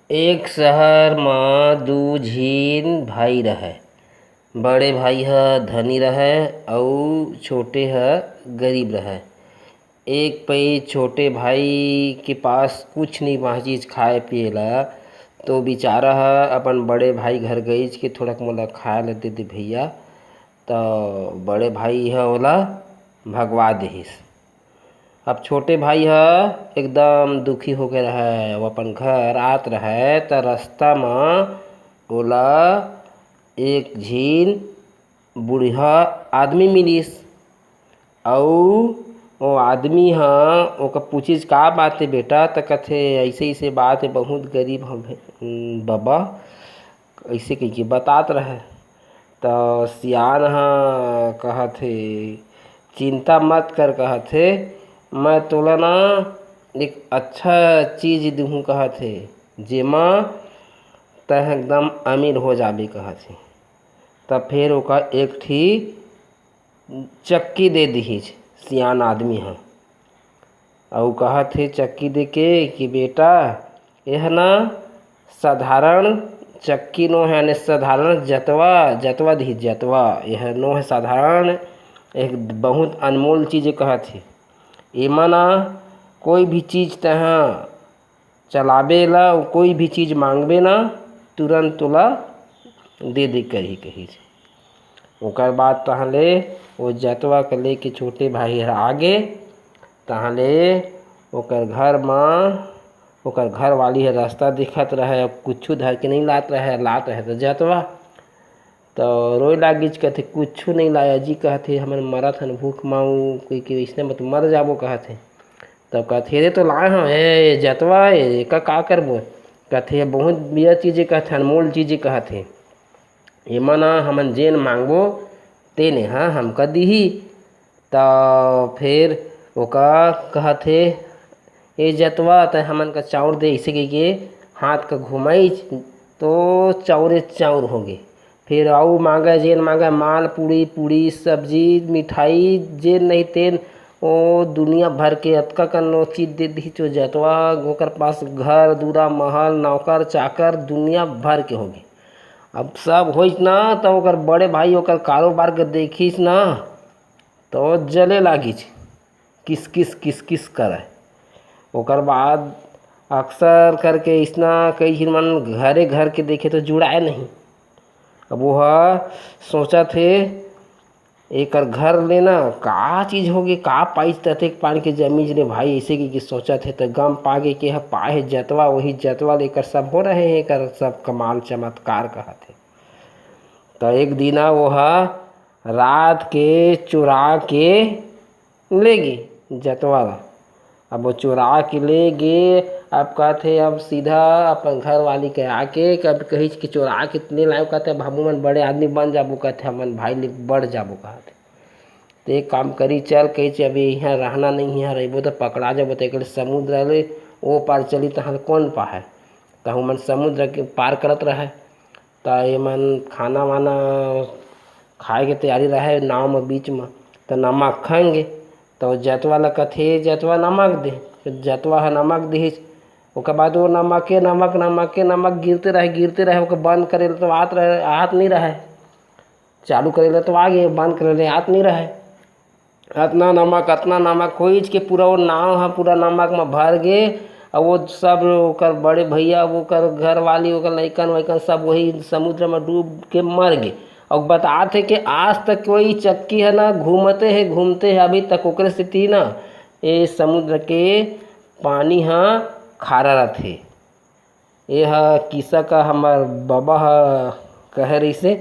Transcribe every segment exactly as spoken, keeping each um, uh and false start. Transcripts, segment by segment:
एक शहर म दू झिन भाई रहय। बड़े भाई ह धनी रहय अउ छोटे ह गरीब रहय। एक पई छोटे भाई के पास कुछ नइ बाँचिस खाए पिए ला, तो बिचारा ह अपन बड़े भाई घर गइस कि थोड़क मोला खाए ला दे दे भैया। तो बड़े भाई ह ओला भगवा देहिस। अब छोटे भाई ह एकदम दुखी होके रहय, वो अपन घर आत रहय त रास्ता म ओला एक झिन बुढ़िया आदमी मिलिस। अउ वो आदमी ह ओकर पूछिस, "का बात हे बेटा?" त कथे, "ऐसे ऐसे बात हे, बहुत गरीब हम बबा," ऐसे कहिके बतात रहय। त सियान ह कहत हे, "चिंता मत कर," कहत हे, "मैं तोला ना एक अच्छा चीज दूहूँ," कहत हे, "जेमा तह एकदम अमीर हो जाबे," कहत हे। त फेर ओकर एक ठी चक्की दे दिहिस सियान आदमी ह। अउ कहत हे चक्की दे के कि बेटा, एह ना साधारण चक्की नो हे, यानी साधारण जतवा, जतवा दिहिस जतवा, एह नो हे साधारण, एक बहुत अनमोल चीज कहत हे। एमा ना कोई भी चीज तह चलाबे ला, कोई भी चीज मांगबे ना, तुरंत तोला दे दे करही कहिस। ओकर बाद तहाँ ले वो जतवा के लेके छोटे भाई हर आगे। तहाँ ले ओकर घर म ओकर घर वाली हर रास्ता दिखत रहय, कुछु धर के नइ लात रहय, लात रहय त जतवा। त रोए लागिस, कथे, "कुछु नइ लाय जी," कहत हे, "हमन मरत हन भूख माऊ," कोई के अइसने मत मर जाबो कहत हे। तब कहत हे, "रे तो लाय हव, ए जतवा, ए, एका का करबो?" कहत हे, "बहुत बिया चीज," कहत हे, "अनमोल चीज," कहत हे, "एमा ना हमन जेन मांगबो तेने ह हमका दिही।" त फेर ओका कहत हे, "ए जतवा, तै हमन का चाउर दे," अइसे कहिके हाथ का घुमाइच तो चाउरे चाउर होगे। फिर अउ मांगे, जेन मांगे, माल पूड़ी, पूड़ी सब्जी, मिठाई, जेन नहीं तेन, ओ दुनिया भर के अतका कन ओ चीज दे दिहिस ओ जतवा। ओकर पास घर दुरा, महल, नौकर चाकर दुनिया भर के होगे। अब सब होइस ना, त ओकर बड़े भाई ओकर कारोबार के देखिस ना, त ओ जले लागिस, किस किस किस किस करय। ओकर बाद अक्सर करके अइसना कई झिन मन घरे घर के देखे त जुड़ाय नहीं। अब वो ह सोचत हे, एकर घर ले ना का चीज होगे, का पाइस ततेक पान के जमीन ले भाई, अइसे कहिके सोचत हे त गम पागे के ह पाए हे जतवा, वही जतवा ले एकर सब हो रहे हे, एकर सब कमाल चमत्कार कहत हे। त एक दिना वो ह रात के चुरा के ले गे जतवा ला। अब वो चुरा के ले गे, अब कहत हे, अब सीधा अपन घर वाली के आके, कब कहिस कि चुरा के ले लायो, कहत हे, "अब हमू मन बड़े आदमी बन जाबो," कहत हे, "हमन भाई ले बढ़ जाबो," कहत हे। "त एक काम करी, चल," कहिस, "अभी इहाँ रहना नहीं, इहाँ रहिबो त पकड़ा जाबो, त एकरे समुद्र ले ओ पार चली, तहाँ कोन पाहे, तहूँ मन समुद्र के पार करत रहय।" त एमन खाना वाना खाए के तैयारी रहय नाव म बीच म, त नमक खंगे। त जतवा ल कथे, "जतवा नमक दे।" जतवा ह नमक दिहिस। ओकर बाद वो नमके नमक, नमके नमक गिरते रहय, गिरते रहय, ओकर बंद करे ल तो आत रहय, आत नइ रहय। चालू करे ल तो आगे, बंद करे ले आत नइ रहय। अतना नमक, अतना नमक होइच के पूरा वो नाव ह पूरा नमक म भर गे। अउ वो सब ओकर बड़े भैया, ओकर घर वाली, ओकर लइकन वइकन सब वही समुद्र म डूब के मर गे। अउ बतात हे कि आज तक कोई चक्की ह ना घूमते हे, घूमते हे अभी तक, ओकरे सेती ना ए समुद्र के पानी ह खारा रथे। ए ह किस्सा का हमर बबा ह कहे रहिसे,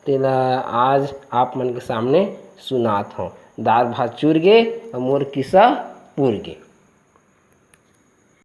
तेला आज आप मन के सामने सुनात हव। दार भात चुर गे अउ मोर किस्सा पुर गे।